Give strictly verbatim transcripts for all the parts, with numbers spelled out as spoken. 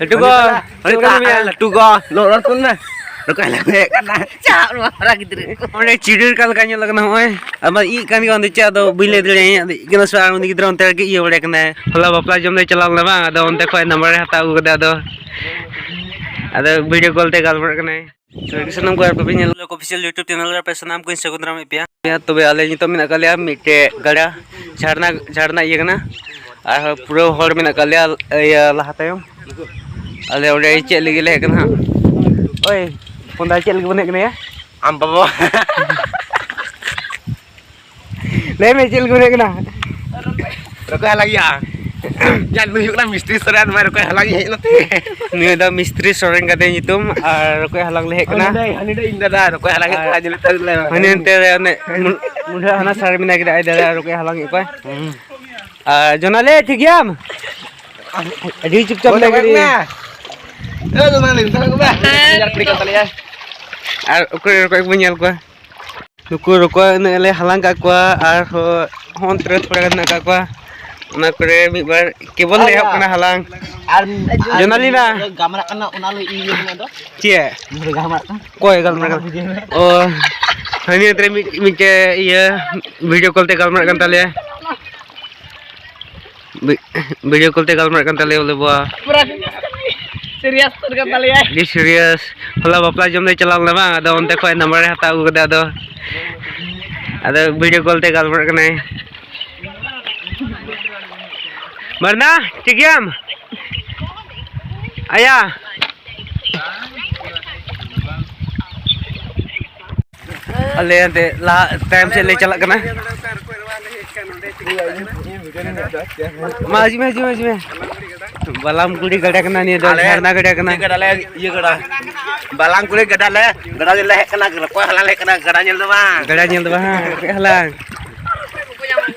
ᱞᱟᱹᱴᱩ ᱜᱚ, ᱪᱮᱫ ᱞᱮᱠᱟ ᱢᱮᱱᱟᱜᱼᱟ? ᱞᱟᱹᱴᱩ ᱜᱚ, ᱞᱚ-, ᱨᱚᱲ ᱛᱟᱵᱚᱱ ᱢᱮ᱾ ᱨᱚᱠᱚᱡ ᱦᱟᱞᱟᱝ ᱦᱮᱡ ᱠᱟᱱᱟ᱾ ᱪᱟᱜ ᱱᱚᱣᱟ ᱦᱟᱨᱟ ᱜᱤᱫᱽᱨᱟᱹ ᱠᱚ᱾ ᱚᱸᱰᱮ ᱪᱤᱰᱤᱨ ᱠᱟᱜ ᱞᱮᱠᱟ ᱧᱮᱞᱚᱜ ᱠᱟᱱᱟ ᱱᱚᱜᱼᱚᱭ᱾ ᱟᱵᱟᱨ ᱤᱡ ᱠᱟᱱ ᱜᱮᱭᱟ ᱚᱸᱰᱮ, ᱪᱮᱫ ᱟᱫᱚ ᱵᱟᱹᱧ ᱞᱟᱹᱭ ᱫᱟᱲᱮᱭᱟᱜᱼᱟ᱾ ᱤᱡ ᱠᱟᱱᱟ ᱥᱮ ᱵᱟᱝ, ᱩᱱᱤ ᱜᱤᱫᱽᱨᱟᱹ ᱚᱱᱛᱮ ᱨᱮᱜᱮ ᱤᱭᱟᱹ ᱵᱟᱲᱟᱭ ᱠᱟᱱᱟᱭ᱾ ᱦᱚᱞᱟ ᱵᱟᱯᱞᱟ ᱡᱚᱢ ᱞᱮ ᱪᱟᱞᱟᱣ ᱞᱮᱱᱟ ᱵᱟᱝ, ᱟᱫᱚ ᱚᱱᱛᱮ ᱠᱷᱚᱡ ᱱᱟᱢᱵᱟᱨ ᱮ ᱦᱟᱛᱟᱣ ᱟᱹᱜᱩ ᱠᱟᱫᱟ, ᱟᱫᱚ, ᱟᱫᱚ video call ᱛᱮ ᱜᱟᱞᱢᱟᱨᱟᱜ ᱠᱟᱱᱟᱭ᱾ ᱥᱟᱱᱟᱢ ᱠᱚ ᱟᱨ ᱵᱟᱯᱮ ᱧᱮᱞ ᱚᱯᱷᱤᱥᱤᱭᱟᱞ YouTube channel ᱨᱮ ᱟᱯᱮ ᱥᱟᱱᱟᱢ ᱠᱚᱧ ᱥᱟᱹᱜᱩᱱ ᱫᱟᱨᱟᱢᱮᱫ ᱯᱮᱭᱟ᱾ ᱛᱚᱵᱮ ᱟᱞᱮ ᱱᱤᱛᱚᱜ ᱢᱮᱱᱟᱜ ᱟᱠᱟᱫ ᱞᱮᱭᱟ ᱢᱤᱫᱴᱮᱡ ᱜᱟᱰᱟ, ᱡᱷᱟᱨᱱᱟ, ᱡᱷᱟᱨᱱᱟ ᱤᱭᱟᱹ ᱠᱟᱱᱟ᱾ ᱟᱨ ᱯᱩᱨᱟᱹ ᱦᱚᱲ ᱢᱮᱱᱟᱜ ᱟᱠᱟᱫ ᱞᱮᱭᱟ, ᱤᱭᱟᱹ, ᱞᱟᱦᱟ ᱛᱟᱭᱚᱢ᱾ ᱟᱞᱮ ᱚᱸᱰᱮ ᱪᱮᱫ ᱞᱟᱹᱜᱤᱫ ᱞᱮ ᱦᱮᱡ ᱠᱟᱱᱟ ᱦᱟᱸᱜ? ᱳᱭ, ᱯᱚᱸᱫᱟ ᱪᱮᱫ ᱞᱟᱹᱜᱤᱫ ᱵᱚᱱ ᱦᱮᱡ ᱠᱟᱱᱟ ᱭᱟ? ᱟᱢ ᱵᱟᱵᱟ᱾ ᱞᱟᱹᱭ ᱢᱮ, ᱪᱮᱫ ᱞᱟᱹᱜᱤᱫ ᱵᱚᱱ ᱦᱮᱡ ᱠᱟᱱᱟ? ᱨᱚᱠᱚᱡ ᱦᱟᱞᱟᱝ ᱭᱟ᱾ ᱡᱟ, ᱱᱩᱭ ᱦᱩᱭᱩᱜ ᱠᱟᱱᱟ ᱢᱤᱥᱛᱨᱤ ᱥᱚᱨᱮᱱ, ᱱᱚᱣᱟ ᱨᱚᱠᱚᱡ ᱦᱟᱞᱟᱝ ᱤᱧ ᱦᱮᱡ ᱱᱟᱛᱮ᱾ ᱱᱩᱭ ᱫᱚ ᱢᱤᱥᱛᱨᱤ ᱥᱚᱨᱮᱱ ᱠᱟᱛᱮ ᱧᱩᱛᱩᱢ, ᱟᱨ ᱨᱚᱠᱚᱡ ᱦᱟᱞᱟᱝ ᱞᱮ ᱦᱮᱡ ᱠᱟᱱᱟ᱾ ᱦᱟᱹᱱᱤ ᱫᱚ, ᱦᱟᱹᱱᱤ ᱫᱚ ᱤᱧ ᱫᱟᱫᱟ, ᱨᱚᱠᱚᱡ ᱦᱟᱞᱟᱝ ᱦᱮᱡ ᱠᱟᱱᱟ, ᱧᱮᱞ ᱛᱟᱹᱨᱩᱵ ᱞᱮ᱾ ᱦᱟᱹᱱᱤ ᱦᱟᱱᱛᱮ ᱨᱮ ᱚᱱᱮ ᱢᱩ-, ᱢᱩᱰᱷᱟᱹ ᱦᱟᱱᱟ ᱥᱟᱨ ᱢᱮᱱᱟᱭ ᱠᱮᱫᱟ, ᱟᱡ ᱫᱟᱫᱟ ᱨᱚᱠᱚᱡ ᱦᱟᱞᱟᱝ ᱮᱫ ᱠᱚᱣᱟᱭ᱾ ᱦᱩᱸ᱾ ᱟᱨ ᱡᱚᱱᱟᱞᱮ, ᱴᱷᱤᱠ ᱜᱮᱭᱟᱢ? ᱟᱹᱰᱤ ᱪᱩᱯᱪᱟᱯ ᱞᱮ ᱜᱤᱰᱤ᱾ ᱮ, ᱡᱚᱱᱟᱞᱮ, ᱢᱮᱛᱟᱢ ᱠᱟᱱᱟ᱾ ᱟᱨ ᱚᱠᱚᱭ ᱨᱚᱠᱚᱡ ᱠᱚᱵᱚᱱ ᱧᱮᱞ ᱠᱚᱣᱟ? ᱱᱩᱠᱩ ᱨᱚᱠᱚᱡ ᱤᱱᱟᱹᱜ ᱞᱮ ᱦᱟᱞᱟᱝ ᱠᱟᱜ ᱠᱚᱣᱟ, ᱟᱨ ᱦᱚᱸ, ᱦᱚᱸ ᱚᱱᱛᱮ ᱨᱮ ᱛᱷᱚᱲᱟ ᱜᱟᱱ ᱢᱮᱱᱟᱜ ᱠᱟᱜ ᱠᱚᱣᱟ᱾ ᱚᱱᱟ ᱠᱚᱨᱮ ᱢᱤᱫ ᱵᱟᱨ ᱠᱮᱵᱚᱞ ᱞᱮ ᱮᱦᱚᱵ ᱠᱟᱱᱟ ᱦᱟᱞᱟᱝ᱾ ᱟᱨ, ᱟᱨ ᱡᱚᱱᱟᱞᱤᱱᱟ᱾ ᱜᱟᱢᱨᱟᱜ ᱠᱟᱱᱟ, ᱚᱱᱟ ᱞᱟᱹᱜᱤᱫ ᱤᱧ ᱤᱭᱟᱹ ᱠᱟᱱᱟ ᱫᱚ᱾ ᱪᱮᱫ? ᱜᱟᱢᱨᱟᱜ ᱠᱟᱱᱟ᱾ ᱚᱠᱚᱭ ᱜᱟᱞᱢᱟᱨᱟᱣ ᱠᱟᱱᱟ? ᱵᱩᱡᱷᱟᱹᱣ ᱢᱮ᱾ ᱚ, ᱦᱟᱹᱱᱤ ᱚᱱᱛᱮ ᱨᱮ ᱢᱤᱫ, ᱢᱤᱫᱴᱮᱡ ᱤᱭᱟᱹ video call ᱛᱮ ᱜᱟᱞᱢᱟᱨᱟᱜ ᱠᱟᱱ ᱛᱟᱞᱮᱭᱟ᱾ ᱵᱤ-, video call ᱛᱮ ᱜᱟᱞᱢᱟᱨᱟᱜ ᱠᱟᱱ ᱛᱟᱞᱮᱭᱟ ᱵᱚᱞᱮ ᱵᱟ᱾ ᱯᱩᱨᱟ serious ᱩᱛᱟᱹᱨ ᱠᱟᱱ ᱛᱟᱞᱮᱭᱟᱭ᱾ ᱟᱹᱰᱤ serious᱾ ᱦᱚᱞᱟ ᱵᱟᱯᱞᱟ ᱡᱚᱢ ᱞᱮ ᱪᱟᱞᱟᱣ ᱞᱮᱱᱟ ᱵᱟᱝ, ᱟᱫᱚ ᱚᱱᱛᱮ ᱠᱷᱚᱡ ᱱᱟᱢᱵᱟᱨ ᱮ ᱦᱟᱛᱟᱣ ᱟᱹᱜᱩ ᱠᱮᱫᱟ, ᱟᱫᱚ, ᱟᱫᱚ video call ᱛᱮ ᱜᱟᱞᱢᱟᱨᱟᱜ ᱠᱟᱱᱟᱭ᱾ ᱢᱟᱨᱱᱟ, ᱴᱷᱤᱠ ᱜᱮᱭᱟᱢ? ᱟᱭᱟ᱾ ᱟᱞᱮ ᱚᱱᱛᱮ ᱞᱟᱦᱟ ᱛᱟᱭᱚᱢ ᱥᱮᱫ ᱞᱮ ᱪᱟᱞᱟᱜ ᱠᱟᱱᱟ᱾ ᱢᱟ ᱦᱤᱡᱩᱜ ᱢᱮ, ᱦᱤᱡᱩᱜ ᱢᱮ, ᱦᱤᱡᱩᱜ ᱢᱮ᱾ ᱵᱟᱞᱟᱢ ᱠᱩᱲᱤ ᱜᱟᱰᱟ ᱠᱟᱱᱟ ᱱᱤᱭᱟᱹ ᱫᱚ, ᱟᱞᱮ ᱡᱷᱟᱨᱱᱟ ᱜᱟᱰᱟ ᱠᱟᱱᱟ᱾ ᱤᱭᱟᱹ ᱜᱟᱰᱟ ᱞᱮ, ᱤᱭᱟᱹ ᱜᱟᱰᱟ᱾ ᱵᱟᱞᱟᱝ ᱠᱩᱲᱤ ᱜᱟᱰᱟ ᱞᱮ, ᱜᱟᱰᱟ ᱧᱮᱞ ᱞᱮ ᱦᱮᱡ ᱠᱟᱱᱟ, ᱨᱚᱠᱚᱡ ᱦᱟᱞᱟᱝ ᱞᱮ ᱦᱮᱡ ᱠᱟᱱᱟ, ᱜᱟᱰᱟ ᱧᱮᱞ ᱫᱚ ᱵᱟᱝ᱾ ᱜᱟᱰᱟ ᱧᱮᱞ ᱫᱚ ᱵᱟᱝ, ᱨᱚᱠᱚᱡ ᱦᱟᱞᱟᱝ᱾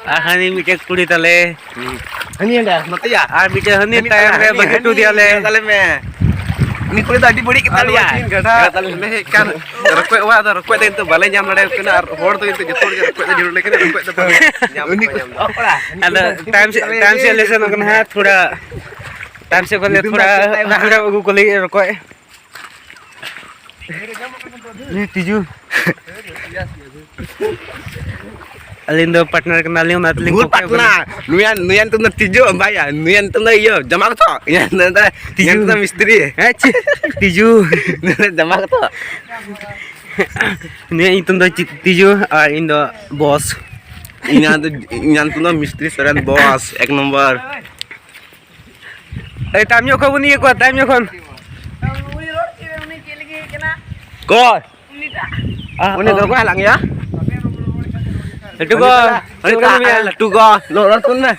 ᱟᱨ ᱦᱟᱹᱱᱤ ᱢᱤᱫᱴᱮᱡ ᱠᱩᱲᱤ ᱛᱟᱞᱮ᱾ ᱦᱟᱹᱱᱤ ᱦᱟᱸᱰᱮ, ᱱᱚᱛᱮᱭᱟ᱾ ᱟᱨ ᱢᱤᱫᱴᱮᱡ ᱦᱟᱹᱱᱤ ᱦᱟᱹᱱᱤ ᱛᱟᱭᱚᱢ ᱨᱮ ᱦᱟᱹᱱᱤ, ᱵᱟᱹᱜᱤ ᱦᱚᱴᱚ ᱦᱟᱹᱱᱤ, ᱫᱮᱭᱟᱞᱮ᱾ ᱧᱮᱞ ᱛᱟᱞᱮ ᱢᱮ᱾ ᱩᱱᱤ ᱠᱩᱲᱤ ᱫᱚ ᱟᱹᱰᱤ ᱵᱟᱹᱲᱤᱡ ᱜᱮᱛᱟ ᱟᱨ ᱞᱮᱭᱟ᱾ ᱩᱱᱠᱤᱱ ᱜᱟᱰᱟ ᱧᱮᱞ ᱛᱟᱞᱮ ᱢᱮ᱾ ᱞᱮ ᱦᱮᱡ ᱠᱟᱱ, ᱨᱚᱠᱚᱡ ᱚᱲᱟᱜ ᱫᱚ ᱨᱚᱠᱚᱡ ᱫᱚ ᱱᱤᱛᱚᱜ ᱵᱟᱞᱮ ᱧᱟᱢ ᱫᱟᱲᱮᱭᱟᱠᱚ ᱠᱟᱱᱟ, ᱟᱨ ᱦᱚᱲ ᱫᱚ ᱱᱤᱛᱚᱜ ᱡᱚᱛᱚ ᱦᱚᱲ ᱜᱮ ᱨᱚᱠᱚᱡ ᱫᱚ ᱡᱟᱹᱨᱩᱲ ᱞᱮ ᱠᱟᱱᱟ, ᱨᱚᱠᱚᱡ ᱫᱚ ᱵᱟᱞᱮ ᱧᱟᱢ ᱩᱱᱤ ᱠᱚᱣᱟ, ᱧᱟᱢ ᱠᱚᱣᱟ᱾ ᱟᱫᱚ ᱛᱟᱭᱚᱢ ᱥᱮᱫ, ᱛᱟᱭᱚᱢ ᱥᱮᱫ ᱞᱮ ᱥᱮᱱᱚᱜ ᱠᱟᱱᱟ ᱦᱟᱸᱜ, ᱛᱷᱚᱲᱟ᱾ ᱛᱟᱭᱚᱢ ᱥᱮᱫ ᱠᱷᱚᱱ ᱞᱮ ᱧᱩᱛᱩᱢ ᱛᱷᱚᱲᱟ ᱫᱚ ᱪᱮᱫ ᱛᱟᱭ ᱵᱟᱝ? ᱦᱟᱹᱲᱟᱹ ᱟᱹᱜᱩ ᱠᱚ ᱞᱟᱹᱜᱤᱫ ᱨᱚᱠᱚᱡ᱾ ᱩᱱᱤ ᱛᱤᱡᱩ᱾ ᱟᱹᱞᱤᱧ ᱫᱚ ᱯᱟᱨᱴᱱᱟᱨ ᱠᱟᱱᱟᱞᱤᱧ, ᱚᱱᱟ ᱛᱮᱞᱤᱧ ᱵᱷᱩᱞ ᱠᱚᱯᱤᱭᱚᱜ ᱠᱟᱱᱟ᱾ ᱯᱟᱨᱴᱱᱟᱨ᱾ ᱱᱩᱭᱟᱜ, ᱱᱩᱭᱟᱜ ᱧᱩᱛᱩᱢ ᱫᱚ ᱛᱤᱡᱩ, ᱵᱟᱭᱟ᱾ ᱱᱩᱭᱟᱜ ᱧᱩᱛᱩᱢ ᱫᱚ ᱤᱭᱟᱹ, ᱡᱟᱢᱟ ᱠᱚᱛᱚ᱾ ᱤᱧᱟᱹᱜ ᱧᱩᱛᱩᱢ ᱫᱚ, ᱤᱧᱟᱹᱜ ᱧᱩᱛᱩᱢ ᱫᱚ ᱛᱤᱡᱩ᱾ ᱢᱤᱥᱛᱨᱤ᱾ ᱦᱮᱸ, ᱪᱮᱫ? ᱛᱤᱡᱩ᱾ ᱱᱩᱭ ᱫᱚ ᱡᱟᱢᱟ ᱠᱚᱛᱚ᱾ ᱱᱩᱭᱟᱜ ᱧᱩᱛᱩᱢ ᱫᱚ ᱪᱮᱫ? ᱛᱤᱡᱩ᱾ ᱟᱨ ᱤᱧ ᱫᱚ ᱵᱚᱥ᱾ ᱤᱧᱟᱹᱜ ᱫᱚ, ᱤᱧᱟᱹᱜ ᱧᱩᱛᱩᱢ ᱫᱚ ᱢᱤᱥᱛᱨᱤ ᱥᱚᱨᱮᱱ, ᱵᱚᱥ, ᱮᱠ ᱱᱚᱢᱵᱚᱨ᱾ ᱮᱭ, ᱛᱟᱭᱚᱢ ᱧᱚᱜ ᱠᱷᱚᱱ ᱵᱚᱱ ᱤᱭᱟᱹ ᱠᱚᱣᱟ, ᱛᱟᱭᱚᱢ ᱧᱚᱜ ᱠᱷᱚᱱ᱾ ᱚᱠᱚᱭ? ᱩᱱᱤ ᱫᱚ ᱚᱠᱚᱭ ᱦᱟᱞᱟᱝ ᱮᱭᱟ? ᱞᱟᱹᱴᱩ ᱜᱚ, ᱩᱱᱤ ᱪᱮᱫ ᱞᱮᱠᱟ ᱫᱚ ᱢᱮᱱᱟᱭᱟ? ᱞᱟᱹᱴᱩ ᱜᱚ, ᱞᱚ-, ᱨᱚᱲ ᱠᱚ ᱢᱮ᱾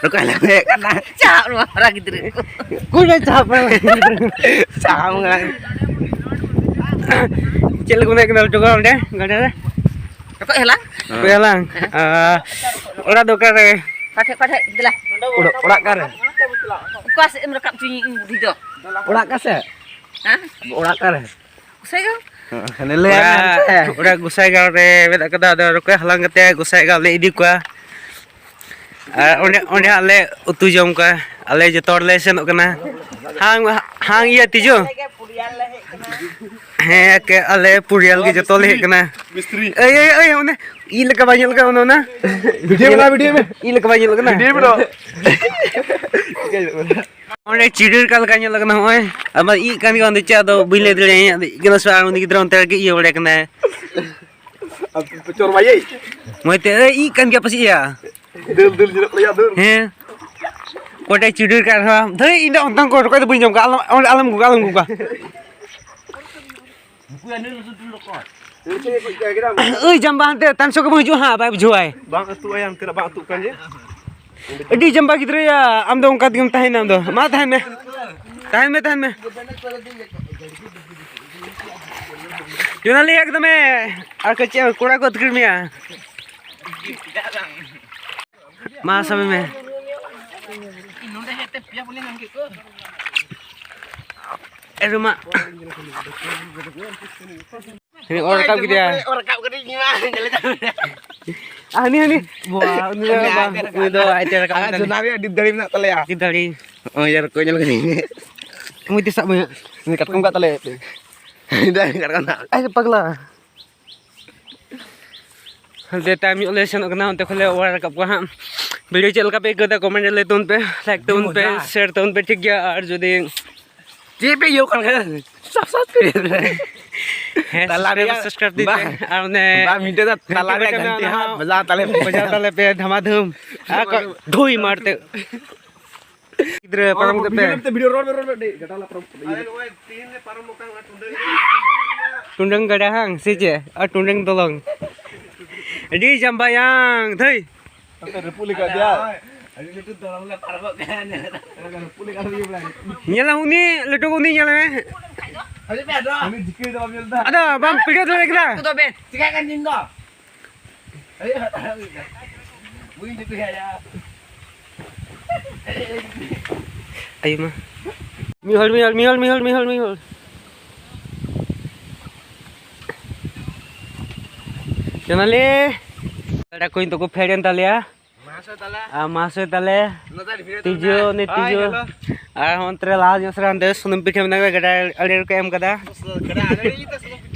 ᱚᱠᱚᱭ ᱦᱟᱞᱟᱝ ᱮᱭᱟ? ᱪᱟᱯ ᱱᱚᱣᱟ ᱢᱟᱨᱟ ᱜᱤᱫᱽᱨᱟᱹ ᱠᱚ᱾ ᱚᱠᱚᱭ ᱢᱮ ᱪᱟᱯ? ᱪᱟᱯ ᱢᱮ᱾ ᱪᱮᱫ ᱞᱮᱠᱟ ᱢᱮᱱᱟᱜ ᱠᱤᱱᱟ ᱞᱟᱹᱴᱩ ᱜᱚ ᱚᱸᱰᱮ ᱜᱟᱰᱟ ᱨᱮ? ᱨᱚᱠᱚᱡ ᱦᱟᱞᱟᱝ? ᱨᱚᱠᱚᱡ ᱦᱟᱞᱟᱝ? ᱦᱮᱸ᱾ ᱟᱨ ᱚᱲᱟᱜ ᱫᱚ ᱚᱠᱟᱨᱮ? ᱚᱠᱟ ᱴᱷᱮᱡ, ᱚᱠᱟ ᱴᱷᱮᱡ? ᱫᱮᱞᱟ᱾ ᱚᱲᱟᱜ, ᱚᱲᱟᱜ ᱚᱠᱟᱨᱮ? ᱚᱠᱟ ᱥᱮᱫ ᱮᱢ ᱨᱟᱠᱟᱵ ᱦᱚᱪᱚᱧ ᱤᱧ ᱵᱩᱫᱷᱤ ᱫᱚ? ᱚᱲᱟᱜ ᱚᱠᱟ ᱥᱮᱫ? ᱦᱮᱸ? ᱚᱲᱟᱜ ᱚᱠᱟᱨᱮ? ᱜᱚᱥᱟᱭ ᱜᱟᱶ᱾ ᱦᱮᱸ, ᱞᱟᱹᱭ ᱢᱮ ᱚᱲᱟᱜ, ᱚᱱᱛᱮ᱾ ᱚᱲᱟᱜ ᱜᱚᱥᱟᱭ ᱜᱟᱶ ᱨᱮ ᱢᱮᱱᱟᱜ ᱠᱟᱫᱟ, ᱟᱫᱚ ᱨᱚᱠᱚᱡ ᱦᱟᱞᱟᱝ ᱠᱟᱛᱮ ᱜᱚᱥᱟᱭ ᱜᱟᱶ ᱞᱮ ᱤᱫᱤ ᱠᱚᱣᱟ᱾ ᱟᱨ ᱚᱸᱰᱮ, ᱚᱸᱰᱮ ᱦᱟᱸᱜ ᱞᱮ ᱩᱛᱩ ᱡᱚᱢ ᱠᱚᱣᱟ᱾ ᱟᱞᱮ ᱡᱚᱛᱚ ᱦᱚᱲ ᱞᱮ ᱥᱮᱱᱚᱜ ᱠᱟᱱᱟ᱾ ᱦᱟᱝ, ᱦᱟᱝ ᱤᱭᱟᱹ ᱛᱤᱡᱩ᱾ ᱦᱮᱸ, ᱠᱮ-, ᱟᱞᱮ ᱯᱩᱨᱤᱭᱟᱞ ᱜᱮ ᱡᱚᱛᱚ ᱞᱮ ᱦᱮᱡ ᱠᱟᱱᱟ᱾ ᱢᱤᱥᱛᱨᱤ᱾ ᱮᱭ, ᱮᱭ, ᱮᱭ, ᱚᱱᱮ ᱤ ᱞᱮᱠᱟ ᱵᱟᱭ ᱧᱮᱞᱚᱜ ᱠᱟᱱᱟ, ᱚᱱᱮ ᱚᱱᱟ᱾ ᱵᱷᱤᱰᱤᱭᱳ ᱵᱮᱱᱟᱣ, ᱵᱷᱤᱰᱤᱭᱳ ᱢᱮ᱾ ᱤ ᱞᱮᱠᱟ ᱵᱟᱭ ᱧᱮᱞᱚᱜ ᱠᱟᱱᱟ᱾ ᱵᱷᱤᱰᱤᱭᱳ ᱵᱮᱱᱟᱣ᱾ ᱚᱸᱰᱮ ᱪᱤᱲᱤᱨ ᱠᱟᱜ ᱞᱮᱠᱟ ᱧᱮᱞᱚᱜ ᱠᱟᱱᱟ, ᱱᱚᱜᱼᱚᱭ᱾ ᱟᱢᱟᱜ ᱤ ᱠᱟᱱ ᱜᱮᱭᱟ, ᱚᱸᱰᱮ ᱪᱮᱫ ᱟᱫᱚ ᱵᱟᱹᱧ ᱞᱟᱹᱭ ᱫᱟᱲᱮᱭᱟᱜᱼᱟ, ᱤᱧᱟᱹᱜ ᱫᱚ ᱤ ᱠᱟᱱᱟ ᱥᱮ ᱵᱟᱝ, ᱩᱱᱤ ᱜᱤᱫᱽᱨᱟᱹ ᱚᱱᱛᱮ ᱨᱮᱜᱮ ᱤᱭᱟᱹ ᱵᱟᱲᱟᱭ ᱠᱟᱱᱟᱭ᱾ ᱟᱨ ᱪᱚᱨ ᱵᱟᱭ ᱤ᱾ ᱢᱚᱡᱽ ᱛᱮ, ᱮᱭ, ᱤ ᱠᱟᱱ ᱜᱮᱭᱟ ᱯᱟᱥᱮᱡ ᱭᱟ᱾ ᱫᱟᱹᱞ, ᱫᱟᱹᱞ ᱧᱮᱞᱚᱜ ᱠᱟᱱᱟ ᱭᱟ, ᱫᱟᱹᱞ᱾ ᱦᱮᱸ᱾ ᱚᱠᱚᱭᱴᱟᱜ ᱪᱤᱰᱤᱨ ᱠᱟᱜ ᱨᱮᱦᱚᱸ, ᱫᱷᱟᱹᱭ, ᱤᱧ ᱫᱚ ᱚᱱᱛᱮ ᱠᱚ ᱨᱚᱠᱚᱡ ᱫᱚ ᱵᱟᱹᱧ ᱡᱚᱢ ᱠᱟᱜᱼᱟ, ᱟᱞᱚᱢ, ᱟᱞᱚᱢ ᱟᱹᱜᱩ ᱠᱚᱣᱟ, ᱟᱞᱚᱢ ᱟᱹᱜᱩ ᱠᱚᱣᱟ᱾ ᱟᱹᱭ, ᱡᱟᱢᱵᱟ, ᱦᱟᱱᱛᱮ ᱛᱟᱭᱚᱢ ᱥᱮᱫ ᱠᱷᱚᱱ ᱵᱚᱱ ᱦᱤᱡᱩᱜᱼᱟ ᱦᱟᱸᱜ, ᱵᱟᱭ ᱵᱩᱡᱷᱟᱹᱣᱟᱭ᱾ ᱵᱟᱝ ᱟᱹᱛᱩᱜ ᱟᱭᱟ, ᱚᱱᱛᱮᱱᱟᱜ ᱵᱟᱝ ᱟᱹᱛᱩᱜ ᱠᱟᱱ ᱡᱮ᱾ ᱟᱹᱰᱤ ᱡᱟᱢᱵᱟ ᱜᱤᱫᱽᱨᱟᱹᱭᱟ, ᱟᱢ ᱫᱚ ᱚᱱᱠᱟ ᱛᱮᱜᱮᱢ ᱛᱟᱦᱮᱱᱟ ᱟᱢ ᱫᱚ᱾ ᱢᱟ ᱛᱟᱦᱮᱱ ᱢᱮ, ᱛᱟᱦᱮᱱ ᱢᱮ, ᱛᱟᱦᱮᱱ ᱢᱮ᱾ ᱡᱚᱱᱟᱞᱤ, ᱮᱠᱫᱚᱢᱮ, ᱟᱨ ᱠᱚ ᱪᱮᱫ, ᱠᱚᱲᱟ ᱠᱚ ᱟᱹᱛᱠᱤᱨ ᱢᱮᱭᱟ᱾ ᱢᱟ ᱥᱟᱵᱮ ᱢᱮ᱾ ᱱᱚᱰᱮ ᱦᱮᱡ ᱛᱮ ᱯᱮᱭᱟ ᱯᱩᱱᱭᱟᱹ ᱧᱟᱢ ᱠᱮᱫ ᱠᱚ᱾ ᱮ ᱨᱩᱢᱟ᱾ ᱦᱮᱸ, ᱚᱨ ᱨᱟᱠᱟᱵ ᱠᱮᱫᱮᱭᱟ᱾ ᱚᱨ ᱨᱟᱠᱟᱵ ᱠᱟᱹᱫᱤᱧ ᱢᱟ, ᱧᱮᱞ ᱫᱟ᱾ ᱦᱟᱹᱱᱤ, ᱦᱟᱹᱱᱤ᱾ ᱵᱟ, ᱩᱱᱤ ᱫᱚ ᱵᱟᱝ, ᱩᱱᱤ ᱫᱚ ᱟᱡ ᱛᱮ ᱨᱟᱠᱟᱵ ᱟᱨ ᱠᱟᱱᱟ᱾ ᱡᱚᱱᱟ ᱨᱮᱭᱟᱜ ᱰᱤᱯ ᱫᱟᱲᱮ ᱢᱮᱱᱟᱜ ᱛᱟᱞᱮᱭᱟ᱾ ᱰᱤᱯ ᱫᱟᱲᱮ᱾ ᱱᱚᱜᱼᱚᱭ ᱭᱟᱨ ᱠᱚ ᱧᱮᱞ ᱠᱟᱹᱫᱟᱹᱧ᱾ ᱢᱩᱭ ᱛᱮ ᱥᱟᱵ ᱢᱮ ᱦᱟᱸᱜ᱾ ᱩᱱᱤ ᱠᱟᱴᱠᱚᱢ ᱠᱟᱜ ᱛᱟᱞᱮᱭᱟ᱾ ᱰᱟᱭᱨᱮᱠᱴ ᱠᱟᱴᱠᱚᱢ ᱥᱟᱵ᱾ ᱟᱭ ᱯᱟᱜᱽᱞᱟ᱾ ᱦᱟᱱᱛᱮ ᱛᱟᱭᱚᱢ ᱧᱚᱜ ᱞᱮ ᱥᱮᱱᱚᱜ ᱠᱟᱱᱟ, ᱚᱱᱛᱮ ᱠᱷᱚᱱ ᱞᱮ ᱚᱣᱟᱨ ᱨᱟᱠᱟᱵ ᱠᱚᱣᱟ ᱦᱟᱸᱜ᱾ ᱵᱷᱤᱰᱤᱭᱳ ᱪᱮᱫ ᱞᱮᱠᱟ ᱯᱮ ᱟᱹᱭᱠᱟᱹᱣ ᱫᱟ, ᱠᱚᱢᱮᱱᱴ ᱨᱮ ᱞᱟᱹᱭ ᱛᱟᱵᱚᱱ ᱯᱮ, ᱞᱟᱭᱤᱠ ᱛᱟᱵᱚᱱ ᱯᱮ, ᱢᱚᱡᱟ᱾ ᱥᱮᱭᱟᱨ ᱛᱟᱵᱚᱱ ᱯᱮ, ᱴᱷᱤᱠ ᱜᱮᱭᱟ? ᱟᱨ ᱡᱩᱫᱤ ᱪᱮᱫ ᱯᱮ ᱤᱭᱟᱹ ᱠᱟᱱ ᱠᱷᱟᱡ ᱥᱟᱵᱥᱠᱨᱟᱭᱤᱵ ᱯᱮ᱾ ᱦᱮᱸ, ᱛᱟᱞᱟ ᱥᱟᱵᱥᱠᱨᱟᱭᱤᱵ, ᱨᱮᱭᱟᱜ ᱥᱟᱵᱥᱠᱨᱟᱭᱤᱵ ᱫᱤ ᱵᱟ-, ᱯᱮ᱾ ᱟᱨ ᱚᱱᱮ ᱵᱟ ᱢᱤᱫᱴᱮᱡ ᱫᱚ ᱛᱟᱞᱟ ᱨᱮᱭᱟᱜ ᱜᱷᱟᱱᱴᱤ ᱵᱟᱴᱚᱱ ᱜᱷᱟᱱᱴᱤ ᱢᱮᱱᱟᱜᱼᱟ, ᱦᱟᱸᱜ ᱵᱟᱡᱟᱣ ᱛᱟᱞᱮ ᱯᱮ᱾ ᱵᱟᱡᱟᱣ ᱛᱟᱞᱮ ᱯᱮ, ᱫᱷᱟᱢᱟ ᱫᱷᱩᱢ᱾ ᱟᱨ ᱠᱚ ᱫᱷᱩᱭ ᱢᱟᱨ ᱛᱮ᱾ ᱜᱤᱫᱽᱨᱟᱹ ᱯᱟᱨᱚᱢ ᱠᱟᱛᱮ᱾ ᱵᱷᱤᱰᱤᱭᱳ ᱨᱚᱲ ᱢᱮ, ᱨᱚᱲ ᱢᱮ, ᱰᱮ, ᱜᱟᱰᱟ ᱞᱟᱯᱨᱚᱢ᱾ ᱟᱞᱮ ᱱᱚᱜᱼᱚᱭ ᱛᱤᱦᱤᱧ ᱞᱮ ᱯᱟᱨᱚᱢᱚᱜ ᱠᱟᱱᱟ ᱚᱱᱟ ᱴᱩᱰᱟᱹᱝ᱾ ᱴᱩᱰᱟᱹᱝ ᱜᱟᱰᱟ ᱦᱟᱝ ᱥᱮ ᱪᱮᱫ? ᱟᱨ ᱴᱩᱰᱟᱹᱝ ᱫᱚᱞᱚᱝ᱾ ᱟᱹᱰᱤ ᱡᱟᱢᱵᱟᱭᱟᱝ ᱫᱷᱟᱹᱭ᱾ ᱟᱯᱮ ᱨᱟᱹᱯᱩᱫ ᱞᱮᱠᱟ ᱜᱮᱭᱟ᱾ ᱟᱹᱰᱤ ᱞᱟᱹᱴᱩ ᱫᱚᱞᱚᱝ ᱞᱮ ᱯᱟᱨᱚᱢᱚᱜ ᱠᱟᱱᱟ᱾ ᱨᱟᱹᱯᱩᱫ ᱞᱮᱠᱟ ᱫᱚ ᱵᱟᱝ᱾ ᱧᱮᱞᱟᱢ ᱩᱱᱤ ᱞᱟᱹᱴᱩ ᱩᱱᱤ ᱧᱮᱞ ᱢᱮ᱾ ᱦᱤᱡᱩᱜ ᱯᱮ ᱟᱫᱚ᱾ ᱩᱱᱤ ᱡᱤᱠᱤ ᱫᱚ ᱵᱟᱢ ᱧᱮᱞ ᱮᱫᱟ? ᱟᱫᱚ ᱵᱟᱢ ᱯᱤᱲᱟᱹ ᱫᱟᱲᱮ ᱠᱮᱫᱟ? ᱩᱱᱠᱩ ᱫᱚ ᱵᱮᱱ ᱪᱤᱠᱟᱹ ᱠᱟᱱ ᱫᱤᱱ ᱫᱚ? ᱟᱭᱳ ᱢᱟ᱾ ᱢᱤᱦᱚᱞ, ᱢᱤᱦᱚᱞ, ᱢᱤᱦᱚᱞ, ᱢᱤᱦᱚᱞ, ᱢᱤᱦᱚᱞ, ᱢᱤᱦᱚᱞ᱾ ᱪᱟᱱᱟᱞᱮ᱾ ᱜᱟᱰᱟ ᱠᱚᱧ ᱛᱟᱠᱚ ᱯᱷᱮᱰ ᱮᱱ ᱛᱟᱞᱮᱭᱟ᱾ ᱟᱨ ᱢᱟᱦᱟᱥᱚᱭ ᱛᱟᱞᱮ᱾ ᱛᱤᱡᱩ, ᱩᱱᱤ ᱛᱤᱡᱩ᱾ ᱟᱨ ᱚᱱᱛᱮ ᱨᱮ ᱞᱟᱦᱟ ᱧᱚᱜ ᱥᱮᱫ ᱨᱮ ᱦᱟᱱᱛᱮ ᱥᱩᱱᱩᱢ ᱯᱤᱴᱷᱟᱹ ᱢᱮᱱᱟᱜ ᱠᱟᱫᱟ, ᱜᱟᱰᱟ ᱟᱲᱮ ᱨᱮᱠᱚ ᱮᱢ ᱠᱟᱫᱟ᱾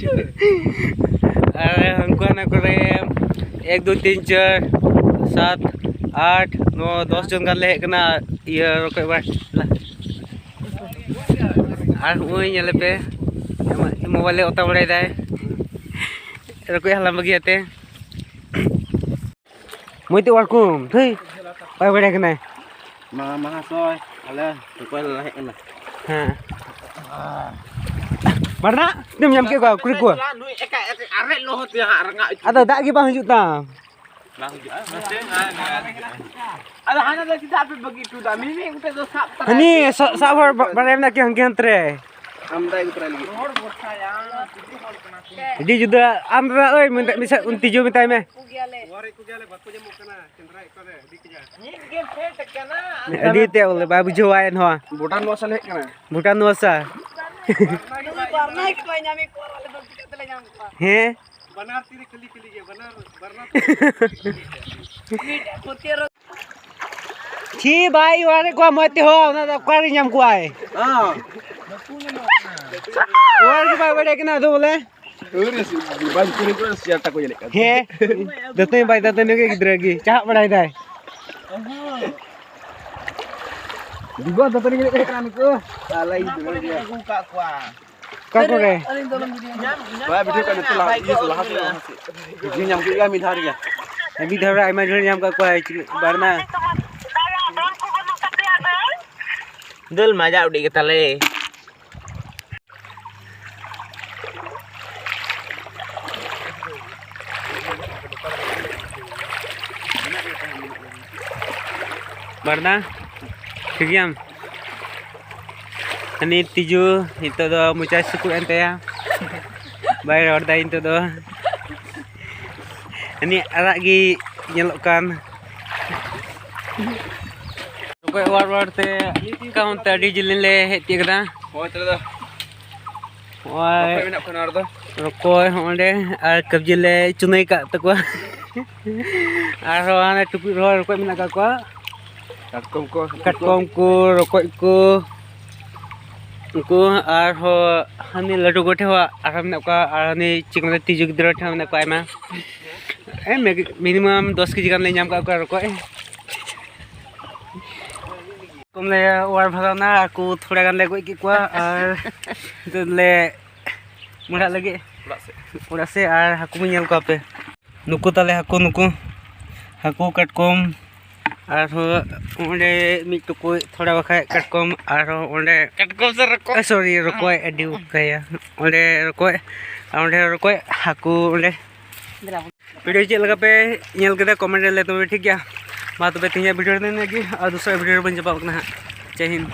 ᱟᱨ ᱩᱱᱠᱩ ᱦᱟᱱᱟ ᱠᱚᱨᱮ ᱮᱠ, ᱫᱩᱭ, ᱛᱤᱱ, ᱪᱟᱨ, ᱥᱟᱛ, ᱟᱴ, ᱱᱚ, ᱫᱚᱥ ᱡᱚᱱ ᱜᱟᱱ ᱞᱮ ᱦᱮᱡ ᱠᱟᱱᱟ᱾ ᱤᱭᱟᱹ, ᱨᱚᱠᱚᱡ ᱵᱟᱲᱟ᱾ ᱟᱨ ᱱᱚᱜᱼᱚᱭ ᱧᱮᱞ ᱯᱮ, ᱢᱳᱵᱟᱭᱤᱞ ᱞᱮ ᱚᱛᱟ ᱵᱟᱲᱟᱭ ᱫᱟᱭ, ᱨᱚᱠᱚᱡ ᱦᱟᱞᱟᱝ ᱵᱟᱹᱜᱤᱭᱟᱛᱮ᱾ ᱢᱚᱡᱽ ᱛᱮ ᱚᱣᱟᱨ ᱠᱚᱢ, ᱛᱷᱟᱹᱭ᱾ ᱚᱠᱚᱭ ᱵᱟᱲᱟᱭ ᱠᱟᱱᱟᱭ? ᱢᱟ, ᱢᱟᱦᱟᱥᱚᱭ, ᱟᱞᱮ ᱨᱚᱠᱚᱡ ᱞᱮ ᱦᱮᱡ ᱮᱱᱟ᱾ ᱦᱮᱸ᱾ ᱵᱟᱲᱱᱟ, ᱛᱤᱱᱟᱹᱜ ᱮᱢ ᱧᱟᱢ ᱠᱮᱫ ᱠᱚᱣᱟ, ᱠᱩᱲᱤ ᱠᱚ? ᱱᱩᱭ ᱮᱠᱟ, ᱮᱠᱟ, ᱟᱨᱮᱡ ᱞᱚᱦᱚᱫ ᱛᱮ ᱦᱟᱸᱜ ᱨᱟᱸᱜᱟᱣ ᱦᱚᱪᱚ᱾ ᱟᱫᱚ ᱫᱟᱜ ᱜᱮ ᱵᱟᱝ ᱦᱤᱡᱩᱜ ᱛᱟᱢ᱾ ᱵᱟᱝ ᱦᱤᱡᱩᱜᱼᱟ, ᱱᱚᱛᱮ ᱱᱟ, ᱱᱟ᱾ ᱟᱫᱚ ᱦᱟᱱᱟ ᱫᱚ ᱪᱮᱫᱟᱜ ᱯᱮ ᱵᱟᱹᱜᱤ ᱦᱚᱴᱚ ᱫᱟ? ᱢᱤᱢᱤ ᱜᱚᱴᱮᱡ ᱫᱚ ᱥᱟᱵ ᱛᱟᱨᱟ ᱦᱟᱹᱱᱤ ᱠᱮᱫ᱾ ᱥᱟ-, ᱥᱟᱵ ᱦᱚᱲ ᱵᱟ-, ᱵᱟᱲᱟᱭ ᱢᱮᱱᱟᱜ ᱠᱤ ᱦᱟᱱᱠᱮ ᱦᱟᱱᱛᱮ ᱨᱮ? ᱟᱢ ᱫᱟᱭ ᱜᱩᱛᱨᱟ ᱞᱟᱹᱜᱤᱫ᱾ ᱦᱚᱲ ᱵᱷᱚᱨᱥᱟᱭᱟ, ᱛᱤᱡᱩ ᱦᱚᱲ ᱠᱟᱱᱟ ᱠᱚ᱾ ᱟᱹᱰᱤ ᱡᱩᱫᱟᱹ᱾ ᱟᱢ ᱫᱚ ᱳᱭ ᱢᱮᱱ-, ᱢᱤᱫ ᱥᱮᱫ ᱩᱱ ᱛᱤᱡᱩ ᱢᱮᱛᱟᱭ ᱢᱮ᱾ ᱠᱚ ᱜᱮᱭᱟᱞᱮ᱾ ᱚᱣᱟᱨᱮᱫ ᱠᱚ ᱜᱮᱭᱟᱞᱮ, ᱵᱟᱠᱚ ᱧᱟᱢᱚᱜ ᱠᱟᱱᱟ, ᱥᱮᱸᱫᱽᱨᱟᱭᱮᱫ ᱠᱚᱣᱟᱞᱮ, ᱟᱹᱰᱤ ᱠᱟᱡᱟᱠ᱾ ᱢᱤᱫ ᱜᱮ ᱯᱷᱮᱰ ᱠᱟᱱᱟ᱾ ᱟᱹᱰᱤ ᱛᱮ ᱵᱚᱞᱮ ᱵᱟᱭ ᱵᱩᱡᱷᱟᱹᱣᱟ ᱮᱱᱦᱚᱸ᱾ ᱵᱷᱩᱴᱟᱱ ᱱᱚᱣᱟ ᱥᱟᱞᱮ ᱦᱮᱡ ᱠᱟᱱᱟ᱾ ᱵᱷᱩᱴᱟᱱ ᱱᱚᱣᱟ ᱥᱟ᱾ ᱱᱩᱭ ᱵᱟᱨᱱᱟᱭ ᱠᱚ ᱵᱟᱭ ᱧᱟᱢᱮᱫ ᱠᱚᱣᱟ, ᱟᱞᱮ ᱫᱚ ᱪᱤᱠᱟᱹ ᱛᱮᱞᱮ ᱧᱟᱢ ᱠᱚᱣᱟ? ᱦᱮᱸ᱾ ᱵᱟᱱᱟᱨ ᱛᱤᱨᱮ ᱠᱷᱟᱹᱞᱤ ᱠᱷᱟᱹᱞᱤ ᱜᱮ, ᱵᱟᱱᱟᱨ, ᱵᱟᱱᱟᱨ᱾ ᱪᱷᱤ ᱵᱟᱭ ᱚᱲᱟᱜ ᱨᱮ ᱠᱚᱣᱟ ᱢᱚᱡᱽ ᱛᱮᱦᱚᱸ, ᱚᱱᱟ ᱫᱚ ᱚᱠᱟᱨᱮ ᱧᱟᱢ ᱠᱚᱣᱟᱭ? ᱚᱲᱟᱜ ᱨᱮ ᱵᱟᱭ ᱵᱟᱲᱟᱭ ᱠᱟᱱᱟ ᱟᱫᱚ ᱵᱚᱞᱮ᱾ ᱦᱮᱸ, ᱫᱟᱹᱛᱟᱹᱱᱤ ᱵᱟᱭ ᱫᱟᱹᱛᱟᱹᱱᱤ ᱜᱮ ᱜᱤᱫᱽᱨᱟᱹ ᱜᱮ ᱪᱟᱦᱟᱜ ᱵᱟᱲᱟᱭ ᱫᱟᱭ᱾ ᱫᱤᱵᱟ ᱫᱟᱹᱛᱟᱹᱱᱤ ᱜᱮ ᱦᱮᱡ ᱠᱟᱱᱟ ᱱᱩᱠᱩ᱾ ᱟᱞᱮ ᱜᱤᱫᱽᱨᱟᱹ ᱜᱮ᱾ ᱟᱹᱜᱩ ᱠᱟᱜ ᱠᱚᱣᱟ᱾ ᱚᱠᱟ ᱠᱚᱨᱮ? ᱵᱟᱭ ᱵᱷᱤᱰᱤᱭᱳ ᱠᱟᱜ ᱱᱤᱛᱚᱜ ᱞᱟᱦᱟ, ᱤᱭᱟᱹ ᱞᱟᱦᱟ ᱥᱮᱫ, ᱞᱟᱦᱟ ᱥᱮᱫ᱾ ᱵᱷᱤᱰᱤᱭᱳ ᱧᱟᱢ ᱠᱮᱫ ᱜᱮᱭᱟ ᱢᱤᱫ ᱫᱷᱟᱣ ᱨᱮᱜᱮ᱾ ᱢᱤᱫ ᱫᱷᱟᱣ ᱨᱮ ᱟᱭᱢᱟ ᱰᱷᱮᱨ ᱧᱟᱢ ᱠᱟᱜ ᱠᱚᱣᱟ, ᱵᱟᱨ ᱢᱟ᱾ ᱫᱟᱹᱞ ᱢᱟᱡᱟ ᱩᱰᱤ ᱜᱮ ᱛᱟᱞᱮ᱾ ᱵᱟᱨᱫᱟ, ᱴᱷᱤᱠ ᱜᱮᱭᱟᱢ? ᱦᱟᱹᱱᱤ ᱛᱤᱡᱩ ᱱᱤᱛᱚᱜ ᱫᱚ ᱢᱚᱪᱟᱭ ᱥᱩᱠᱩᱡ ᱮᱱ ᱛᱟᱭᱟ, ᱵᱟᱭ ᱨᱚᱲ ᱫᱟᱭ ᱱᱤᱛᱚᱜ ᱫᱚ᱾ ᱦᱟᱹᱱᱤ ᱟᱨᱟᱜ ᱜᱮ ᱧᱮᱞᱚᱜ ᱠᱟᱱ᱾ ᱨᱚᱠᱚᱡ ᱚᱣᱟᱨ ᱚᱣᱟᱨ ᱛᱮ ᱚᱱᱠᱟ ᱚᱱᱛᱮ ᱟᱹᱰᱤ ᱡᱤᱞᱤᱧ ᱞᱮ ᱦᱮᱡ ᱛᱤᱭᱳᱜ ᱠᱮᱫᱟ᱾ ᱦᱳᱭ, ᱛᱟᱦᱞᱮ ᱫᱚ ᱱᱚᱜᱼᱚᱭ ᱨᱚᱠᱚᱡ ᱢᱮᱱᱟᱜ ᱠᱚᱣᱟ ᱱᱚᱣᱟ ᱨᱮᱫᱚ᱾ ᱨᱚᱠᱚᱭ ᱦᱚᱸ ᱚᱸᱰᱮ ᱟᱨ ᱠᱟᱵᱽᱡᱤ ᱞᱮ ᱪᱩᱱᱟᱹᱭ ᱟᱠᱟᱫ ᱛᱟᱠᱚᱣᱟ᱾ ᱟᱨᱦᱚᱸ ᱦᱟᱱᱮ ᱴᱩᱠᱩᱡ ᱨᱮᱦᱚᱸ ᱨᱚᱠᱚᱡ ᱢᱮᱱᱟᱜ ᱟᱠᱟᱫ ᱠᱚᱣᱟ᱾ ᱠᱟᱴᱠᱚᱢ ᱠᱚ, ᱠᱟᱴᱠᱚᱢ ᱠᱚ, ᱨᱚᱠᱚᱡ ᱠᱚ, ᱩᱱᱠᱩ ᱟᱨᱦᱚᱸ ᱦᱟᱹᱱᱤ ᱞᱟᱹᱴᱩ ᱜᱚ ᱴᱷᱮᱱ ᱦᱚᱸ ᱟᱨᱦᱚᱸ ᱢᱮᱱᱟᱜ ᱠᱚᱣᱟ, ᱟᱨ ᱦᱟᱹᱱᱤ ᱪᱮᱫ ᱠᱚ ᱢᱮᱛᱟᱜᱼᱟ, ᱛᱤᱡᱩ ᱜᱤᱫᱽᱨᱟᱹ ᱴᱷᱮᱱ ᱦᱚᱸ ᱢᱮᱱᱟᱜ ᱠᱚᱣᱟ ᱟᱭᱢᱟ᱾ ᱮ, ᱢᱮᱜ-, ᱢᱤᱱᱤᱢᱟᱢ ᱫᱚᱥ ᱠᱮᱡᱤ ᱜᱟᱱ ᱞᱮ ᱧᱟᱢ ᱠᱟᱜ ᱠᱚᱣᱟ ᱨᱚᱠᱚᱡ᱾ ᱠᱚᱢ ᱞᱮ ᱚᱣᱟᱨ ᱵᱷᱟᱜᱟᱣᱱᱟ, ᱟᱠᱚ ᱛᱷᱚᱲᱟ ᱜᱟᱱ ᱞᱮ ᱜᱚᱡ ᱠᱮᱫ ᱠᱚᱣᱟ ᱟᱨ ᱱᱤᱛᱚᱜ ᱞᱮ ᱢᱚᱲᱟᱜ ᱞᱟᱹᱜᱤᱫ ᱚᱲᱟᱜ ᱥᱮᱫ᱾ ᱚᱲᱟᱜ ᱥᱮᱫ᱾ ᱟᱨ ᱦᱟᱹᱠᱩ ᱵᱚᱱ ᱧᱮᱞ ᱠᱚᱣᱟ ᱯᱮ, ᱱᱩᱠᱩ ᱛᱟᱞᱮ ᱦᱟᱹᱠᱩ, ᱱᱩᱠᱩ ᱦᱟᱹᱠᱩ, ᱠᱟᱴᱠᱚᱢ, ᱟᱨᱦᱚᱸ ᱚᱸᱰᱮ ᱢᱤᱫ ᱴᱩᱠᱩᱡ ᱛᱷᱚᱲᱟ ᱵᱟᱠᱷᱟᱡ ᱠᱟᱴᱠᱚᱢ, ᱟᱨᱦᱚᱸ ᱚᱸᱰᱮ ᱠᱟᱴᱠᱚᱢ ᱥᱮ ᱨᱚᱠᱚᱡ? ᱥᱚᱨᱤ, ᱨᱚᱠᱚᱡ, ᱟᱹᱰᱤ ᱚᱠᱟᱭᱟ᱾ ᱚᱸᱰᱮ ᱨᱚᱠᱚᱡ, ᱟᱨ ᱚᱸᱰᱮ ᱨᱚᱠᱚᱡ, ᱦᱟᱹᱠᱩ ᱚᱸᱰᱮ᱾ ᱵᱷᱤᱰᱤᱭᱳ ᱪᱮᱫ ᱞᱮᱠᱟ ᱯᱮ ᱧᱮᱞ ᱠᱮᱫᱟ, ᱠᱚᱢᱮᱱᱴ ᱨᱮ ᱞᱟᱹᱭ ᱛᱟᱵᱚᱱ ᱯᱮ, ᱴᱷᱤᱠ ᱜᱮᱭᱟ? ᱢᱟ ᱛᱚᱵᱮ ᱛᱮᱦᱮᱧᱟᱜ ᱵᱷᱤᱰᱤᱭᱳ ᱨᱮ ᱱᱤᱱᱟᱹᱜ ᱜᱮ, ᱟᱨ ᱫᱚᱥᱨᱟ ᱵᱷᱤᱰᱤᱭᱳ ᱨᱮᱵᱚᱱ ᱧᱟᱯᱟᱢ ᱠᱟᱱᱟ ᱦᱟᱸᱜ᱾ ᱡᱟᱭ ᱦᱤᱱᱫ᱾